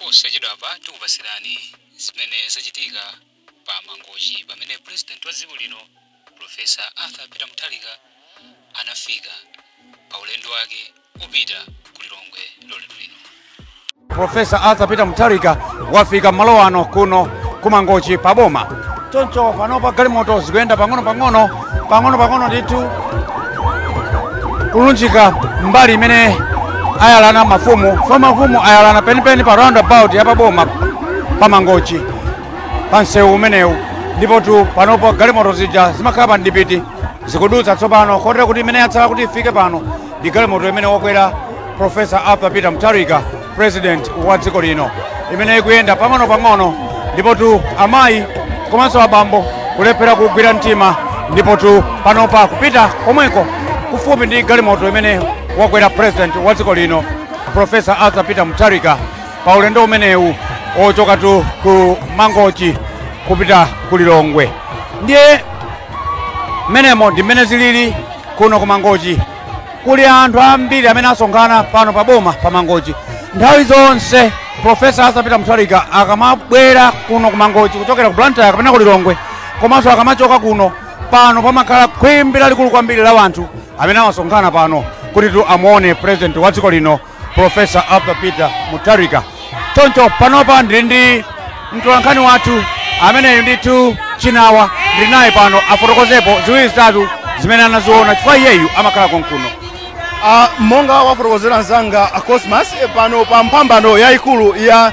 Posachedwapa tikupasirani zimene zachitika pa Mangochi pamene president wa dziko lino Professor Arthur Peter Mutharika anafika pa ulendo wake upita ku Lilongwe lero lino. Professor Arthur Peter Mutharika wafika malo ano kuno kumangochi paboma. Choncho panopa galimoto zikuyenda pang'ono pang'ono pang'ono pang'ono ndithu kulunjika mbali imene ayalana mafumu. So mafumu ayalana penipeni pa roundabout ya paboma pamangochi pa msewu umenewu. Ndipo tu panopo galimoto zija zimakhala pa ndipiti zikudutsa tsopano, kotero kuti imene yatsala kuti ifike pano ndi galimoto imene wakwera Professor Arthur Peter Mutharika, president wa dziko lino, imene ikuyenda pang'ono pang'ono. Ndipo tu amayi komanso abambo kulephera kugwira mtima. Ndipo tu panopa kupita komweko kufupi ndi galimoto imene wakwera president wa dziko lino Professor Arthur Peter Mutharika pa ulendo umenewu ochoka tu ku Mangochi kupita ku Lilongwe. Ndiye mmenemo ndi mmene zilili kuno ku Mangochi. Kuli anthu ambiri amene asonkhana pano pa boma pa Mangochi. Nthawi zonse Professor Arthur Peter Mutharika akamabwera kuno ku Mangochi kuchokera ku Blantyre kapena ku Lilongwe, komanso akamachoka kuno, pano pamakhala khwimbi lalikulu kwambiri la anthu amene amasonkhana pano kuti tu amuone president wa dziko lino Professor Arthur Peter Mutharika. Choncho panopa ndili ndi mtolankhani wathu ameneyu ndithu Chinawa, ndili naye pano afotokozepo ziwiri zitatu zimene anaziona chifukwa iyeyu amakhala konkuno. Monga wafotokozera mzanga Cosmas, pano pa mphambano yayikulu ya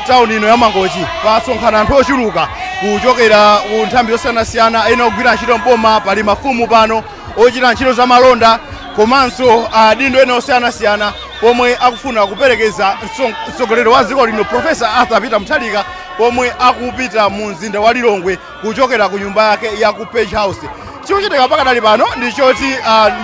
tawuni ino ya Mangochi pasonkhana anthu ochuluka kuchokera ku nthambi zosiyanasiyana, ena ogwira ntchito mboma, pali mafumu pano ochita ntchito za malonda komanso adindo ena osiyanasiyana pomwe akufuna kuperekeza mtsogoleri wa dziko lino Professor Arthur Peter Mutharika pomwe akupita mu mzinda wa Lilongwe kuchokera ku nyumba yake ya ku Page House. Chikuchitika pakadali pano ndi choti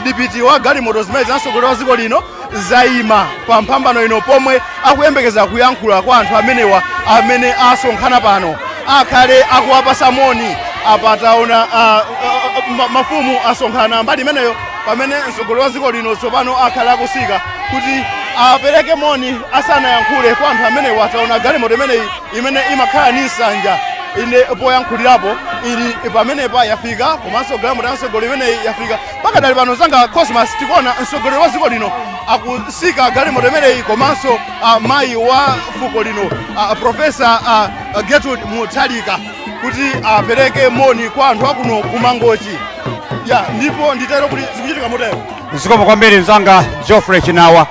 mdipiti wa galimoto zimene za mtsogoleri wa dziko lino zayima pa mphambano ino pomwe akuyembekeza kuyankhula kwa anthu amenewa amene asonkhana pano, akhale akuwapasa moni. Apa taona mafumu asonkhana mbali imeneyo pamene mtsogoleri wa dziko lino tsopano akhale akusika kuti apereke moni asanayankhule kwa anthu amenewa. Taona galimoto imeneyi imene imakhala ndi nsanja ine poyankhulirapo ili pamenepa yafika, komanso galimoto ya mtsogoleri imeneyi yafika. Pakadali pano zanga Cosmas tikuona mtsogoleri wa dziko lino akusika galimoto imeneyi komanso mayi wa fuko lino Professor Gertrude Mutharika kuti apereke moni kwa anthu akuno kumangochi. Ya, ndipo nditero kuti zikuchitika motero. Zikomo kwambiri mzanga Geoffrey Chinawa.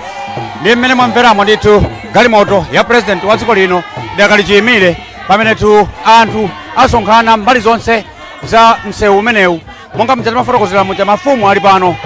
Ndi mmene mwamveramo ndithu galimoto ya president wa dziko lino idakali chiyimire pamene tu anthu asonkhana mbali zonse za msewu umenewu. Monga mja timafotokozera muja, mafumu ali pano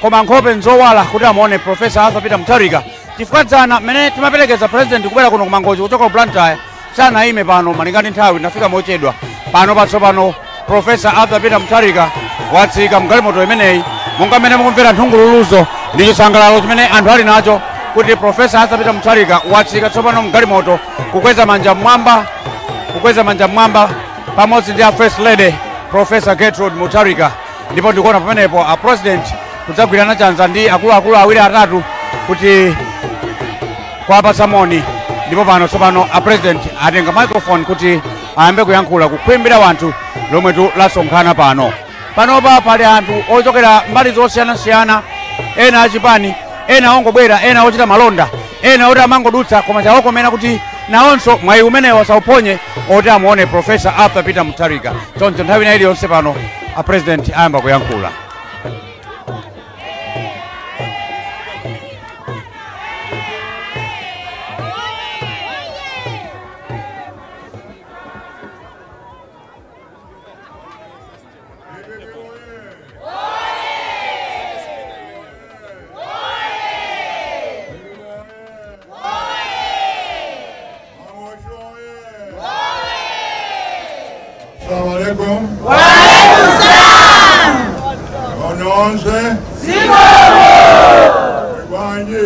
koma nkhope nzowala kuti amuone Professor Arthur Peter Mutharika, chifukwa dzana mmene timaperekeza president kubwera kuno kumangochi kuchoka ku Blantyre sanayime pano malinga ndi nthawi, tinafika mochedwa. Pano patsopano Professor Arthur Peter Mutharika watsika mgalimoto imeneyi. Monga mmene mukumvera nthungululuzo ndi chisangalalo chimene anthu ali nacho kuti Professor Arthur Peter Mutharika watsika tsopano mgalimoto, kukweza manja mmwamba, kukweza manja mmwamba pamodzi ndi a First Lady Professor Gertrude Mutharika. Ndipo ndikuona pamenepo a president kudzagwirana chanza ndi akuluakulu awiri atatu kuti kuwapatsa moni. Ndipo pano tsopano a president atenga microphone kuti ayambe kuyankhula kukhwimbira wanthu lomwe tu lasonkhana pano. Panopa pali anthu ochokera mbali zosiyanasiyana, ena achipani, ena ongobwera, ena ochita malonda, ena oti amangodutsa, koma chawokomera kuti nawonso mwayi umenewo asauphonye oti amuone Professor Arthur Peter Mutharika. Choncho nthawi ina iliyonse pano a president ayamba kuyankhula. Assalamu alaikum. Wa alaikum salam. Ononse. Zikomo. Bwanji.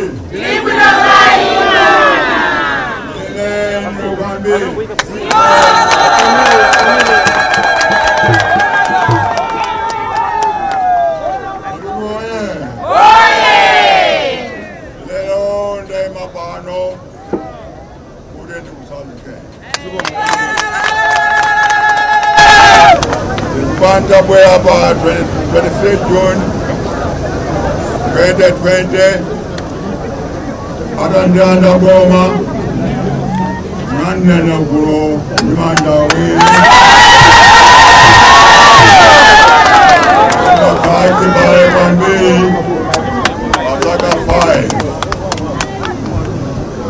Ine ndikukwambiri. Oye. Lero ndayima pano kuti Ambuye tikusanzike. Ndikupanta bwera pa 23 June 2020 atandilanda boma nanena kulo ndi manja awiri akachibale kwambiri pasaka 5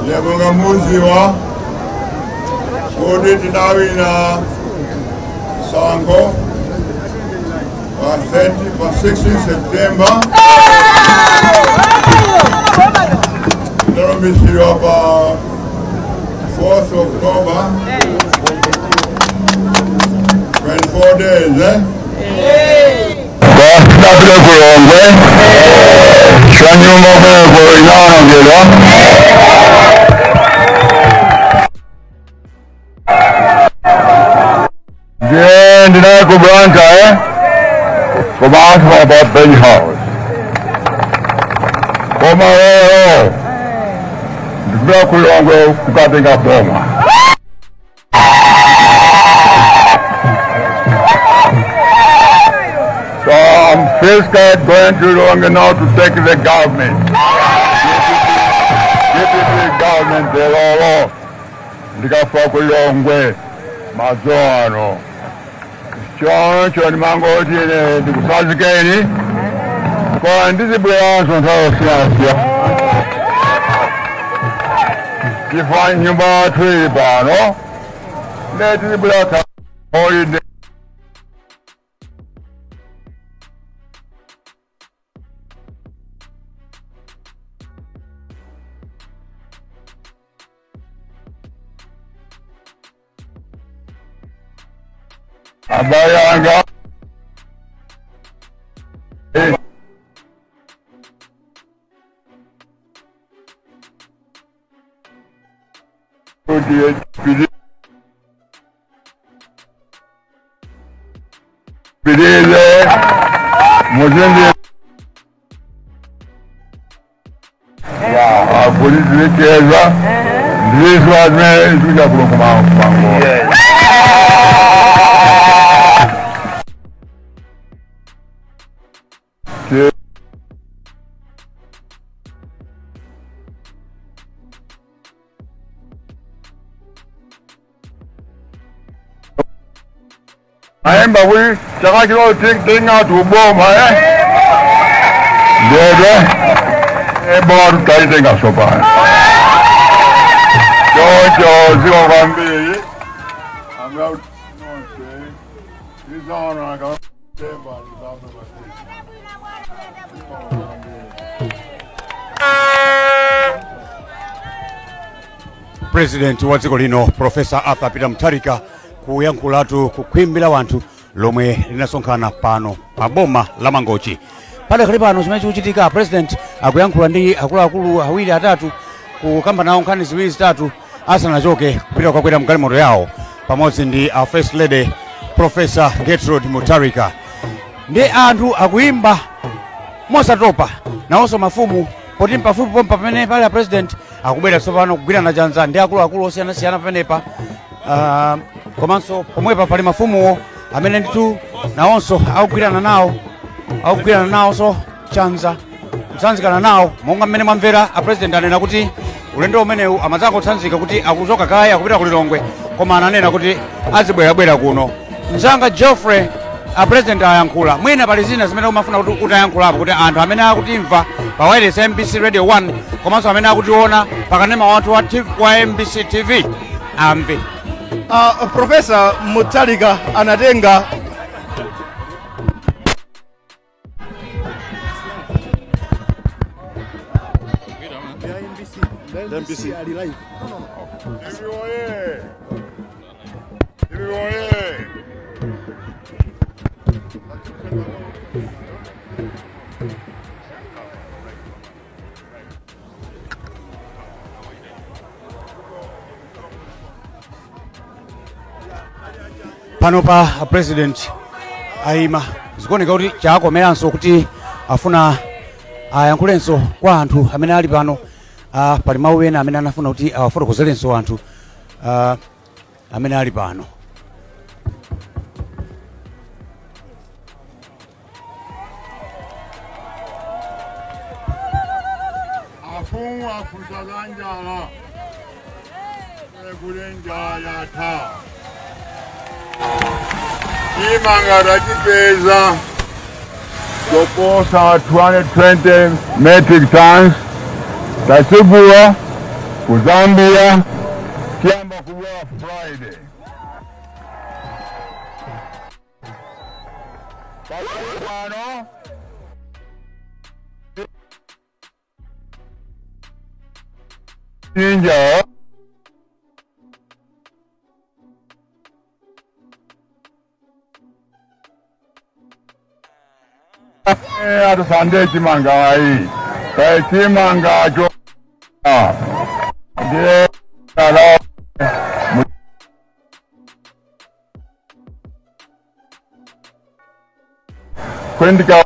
leboka muziwa kuti tinawina sango pa 30 pa 16 September ndalumbiritsidwa pa 4th October 24 days, eh? Ndapita ku Lilongwe shanyumba kweko inaonongedwa. Ndiye ndinaye ku Blantyre koma anthu pa Ben House koma lero ndikupita ku Lilongwe kukatenga boma. So I'm physically going to Lilongwe now to take the government. DPP government lero ndikafika ku Lilongwe madzulo ano. Choncho ndimangoti ine ndikutsanzikeni koma ndizibweranso nthawi yosiyanasiyana chifukwa nyumba yathu ili pano ne tizibwera holiday. Abale anga tipitirize muzindi ya akuti tilicheza ndizo zimene zikuja kuno kumango. Ayemba kuti chaka chino tingati uboma eh? Ndede eboma tutaitenga sopano. Choncho zikomo kwambiri. Nonse tizaona katemba ndizambe masisi. President wa dziko lino Professor Arthur Peter Mutharika kuyankhulatu kukhwimbi la wanthu lomwe linasonkhana pano pa boma la Mangochi. Padakali pano chimene chikuchitika, president akuyankhula ndi akuluakulu awiri atatu kukamba nawo nkhani ziwiri zitatu asanachoke kupita kukakwera mgalimoto yawo pamodzi ndi our first lady Professor Gertrude Mutharika. Ndi anthu akuyimba mosatopa, nawonso mafumu poti mpafupi pompa pamene pali a president akubwera tsopano kugwirana chanza ndi akuluakulu osiyanasiyana pamenepa. Komanso pomwepa pali mafumuwo amene ndithu nawonso akugwirana nawonso chanza kutsanzikana nawo monga mmene mwamvera a president anena kuti ulendo umenewu amadzangotsanzika kuti akuchoka kaya akupita ku Lilongwe koma ananena kuti azibwerabwera kuno. Mzanga Geoffrey, a president ayankhula, mwina pali zina zimene umafuna kuti utayankhulapo kuti anthu amene akutimva pa wireless MBC Radio 1 komanso amene akutiona pakanema wathu wa TV, wa MBC TV amve. Professor Mutharika anatenga MBC. TV oye! TV oye! Pano pa president ayima, zikuoneka kuti chakomeranso kuti afuna ayankhulenso kwa anthu amene ali pano. Pali mawu ena amene anafuna kuti awafotokozerenso anthu. amene ali pano. Afumu afusa njala kule njala yatha chimanga tachipeza choposa 220 metric tons tachigula ku Zambia chiyamba kubwera Friday. Pano ninja atusande chimanga ayi chimanga cho ndiye ala kwendika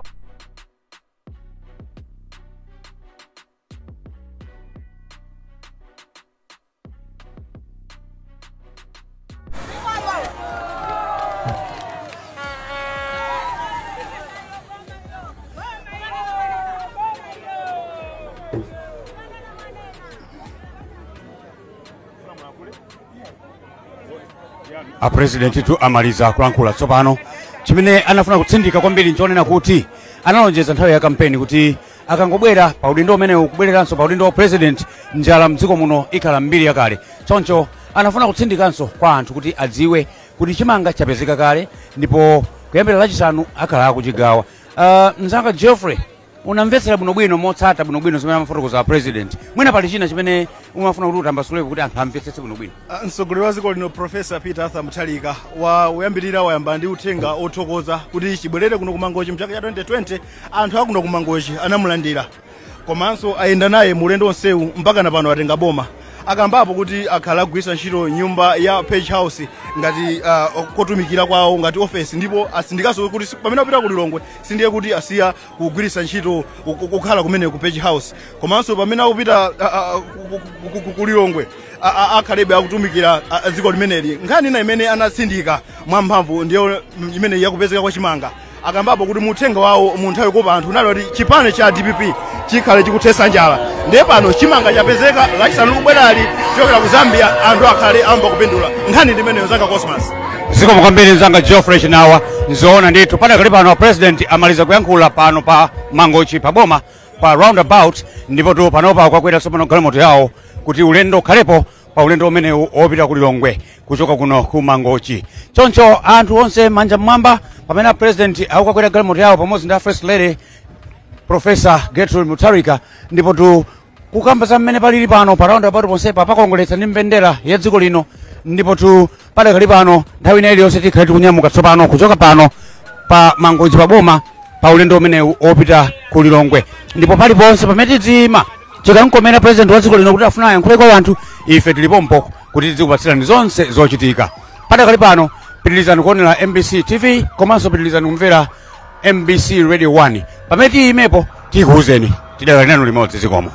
A president tu amaliza kulankhula tsopano. Chimene anafuna kutsindika kwambiri nchonena kuti analonjeza nthawi ya kampeni kuti akangobwera pa udindo umene ukubwereranso pa udindo wa president, njala mdziko muno ikhala mbiri yakale. Choncho anafuna kutsindikanso kwa anthu kuti adziwe kuti chimanga chapezeka kale ndipo kuyambira Lachisanu akhala akuchigawa. Mzanga Geoffrey, unamvetsera bwinobwino motsata bwinobwino zimene amafotokoza a president. Mwina pali china chimene umafuna kuti utambasuleko kuti anthu amvetsetse bwinobwino? Mtsogoleri wa dziko lino Professor Peter Arthur Mutharika wayambirira wayamba ndi uthenga othokoza kuti chibwerere kuno kumangochi mchaka cha 2020 anthu akuno kumangochi anamulandira, komanso ayenda naye mulendo onsewu mpaka napano atenga boma. Akambapo kuti akhala agwiritsa ntchito nyumba ya Page House ngati kotumikira kwawo ngati office, ndipo asindikanso kuti pamene apita ku Lilongwe sindiye kuti asiya kugwiritsa ntchito kukhala kumene ku Page House, komanso pamene akupita ku Lilongwe akhalebe akutumikira dziko limeneli. Nkhani ina imene anatsindika mwamphamvu ndiyo imene yakupezeka kwa chimanga. Akambapo kuti muthenga wawo mu nthawi yokopa anthu unali kuti chipani cha DPP chikhale chikuthetsa njala, ndiye pano chimanga chapezeka Lachisanu likubwerali kuchokera ku Zambia, anthu akhale amba kupindula. Nkhani ndimeneyo zanga Cosmas. Zikomo kwambiri mzanga Geoffrey Chinawa. Nzoona ndithu padakali pano president amaliza kuyankhula pano pa Mangochi pa boma pa roundabout, ndipo tu panopa kwakwera tsopano galimoto yawo kuti ulendo ukhalepo pa ulendo umenewu wopita ku Lilongwe kuchoka kuno ku Mangochi. Choncho anthu onse manja mmwamba pamene a president akukakwera galimoto yawo pamodzi ndi a first lady Professor Gertrude Mutharika, ndipo tu kukamba za mmene palili pano pa roundabout ponsepa pakongoletsa ndi mbendera ya dziko lino. Ndipo tu padakali pano nthawi ina iliyonse tikhale tikunyamuka tsopano kuchoka pano pa Mangochi pa boma pa ulendo umenewu wopita ku Lilongwe. Ndipo paliponse pamene tidziyima chikamkomera president wa dziko lino kuti afuna ayankhule kwa anthu, ife tilipompo kuti tizikupatsirani zonse zochitika. Padakali pano pitirizani kuonera MBC TV komanso pitirizani kumvera MBC Radio 1. Pamene tiyimepo tikuwuzeni tidakali nanu limodzi. Zikomo.